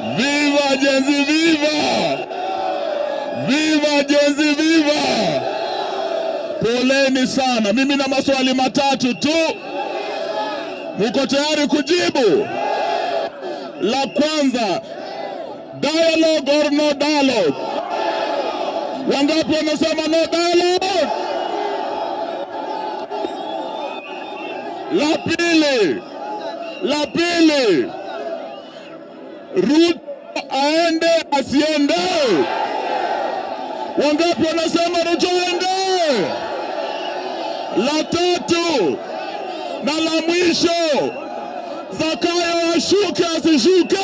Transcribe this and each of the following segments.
Viva Gen Z, viva! Viva Gen Z, viva! Poleni sana. Mimi na maswali matatu tu. Muko tayari kujibu? La kwanza, dialogue or no dialogue? Wangapi wanasema no dialogue? La pili, Ruto aende asiende? Wangapi wanasema Ruto aende? La tatu na la mwisho, Zakayo ashuke asishuke?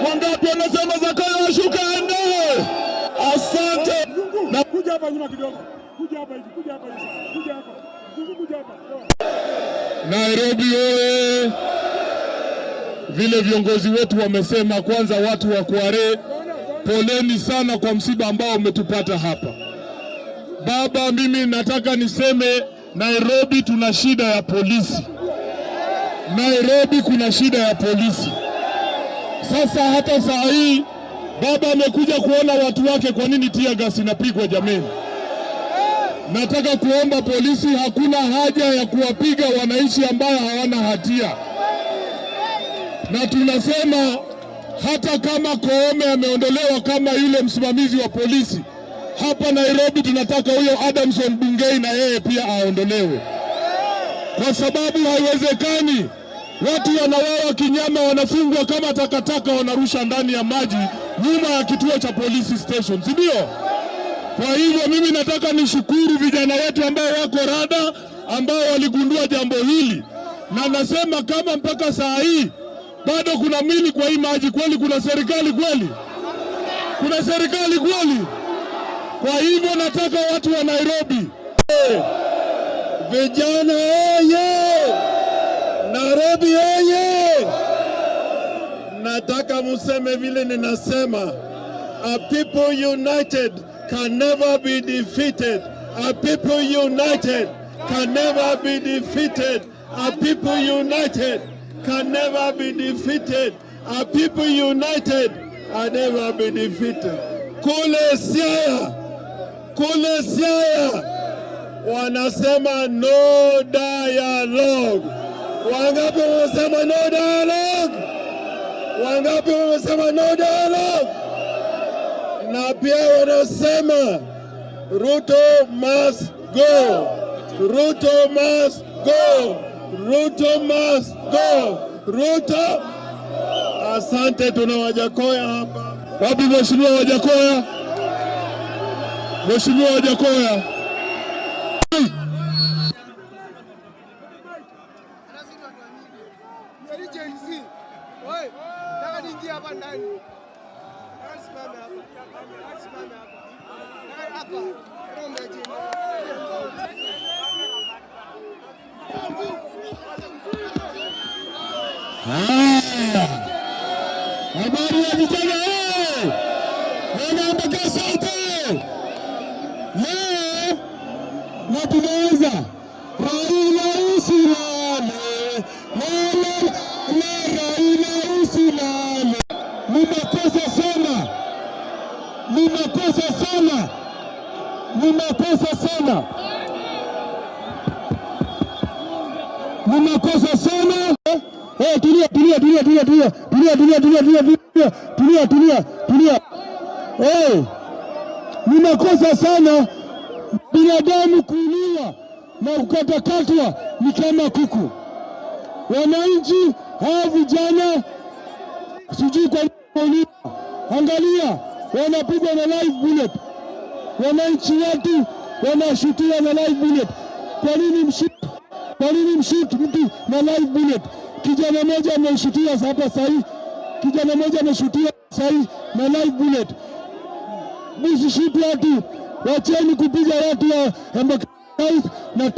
Wangapi wanasema Zakayo ashuke aende? Asante. Na kuja hapa nyuma kidogo. Kuja hapa hivi, kuja hapa hivi. Kuja hapa. Kuja hapa. Nairobi oye! Vile viongozi wetu wamesema, kwanza watu wa Kware, poleni sana kwa msiba ambao umetupata hapa. Baba, mimi nataka niseme Nairobi tuna shida ya polisi. Nairobi kuna shida ya polisi. Sasa hata saa hii baba amekuja kuona watu wake, kwa nini tear gas inapigwa jameni? Nataka kuomba polisi, hakuna haja ya kuwapiga wananchi ambao hawana hatia, na tunasema hata kama Koome ameondolewa kama yule msimamizi wa polisi hapa Nairobi, tunataka huyo Adamson Bungei na yeye pia aondolewe, kwa sababu haiwezekani watu wanauawa kinyama, wanafungwa kama takataka, wanarusha ndani ya maji nyuma ya kituo cha polisi station, si ndio? Kwa hivyo mimi nataka nishukuru vijana wetu ambao wako rada, ambao waligundua jambo hili, na nasema kama mpaka saa hii bado kuna mili kwa hii maji, kweli kuna serikali kweli? Kuna serikali kweli? Kwa hivyo nataka watu wa Nairobi, Vijana oye! Nairobi oye! Nataka museme vile ninasema. A people united can never be defeated. A people united can never be defeated. A people united can never be defeated. A people united can never be defeated. Kule Siaya wanasema no dialogue. Wangapi wamesema no dialogue? Wangapi wamesema no dialogue? Na pia wanasema Ruto must go. Ruto must go. Ruto must go. Ruto. Asante, tuna Wajackoyah hapa. Wapi Mheshimiwa Wajackoyah? Mheshimiwa Wajackoyah. Gen Z. Oi, nataka niingie hapa ndani. Nataka nisimame hapa. Nataka nisimame hapa. Nataka hapa. Rombe jina. Haya. Habari ya vijana eh! Wanaambaka sauti. Leo na tunaweza Raila usilale. La la la, Raila usilale. Ni makosa sana. Ni makosa sana. Ni makosa sana. Ni makosa sana. Eh, tulia tulia tulia tulia tulia tulia tulia tulia tulia tulia tulia tulia tulia. Eh, ni makosa sana binadamu kuuliwa na kukatakatwa ni kama kuku. Wananchi hawa vijana sijui kwa nini, angalia, wanapigwa na live bullet. Wananchi wetu wanashutiwa na live bullet. Kwa nini mshoot? Kwa nini mshoot mtu na live bullet? Kijana mmoja ameshutia hapa sahi, kijana mmoja ameshutia sahi na live bullet. Msishoot watu, wacheni kupiga watu wa Embakasi na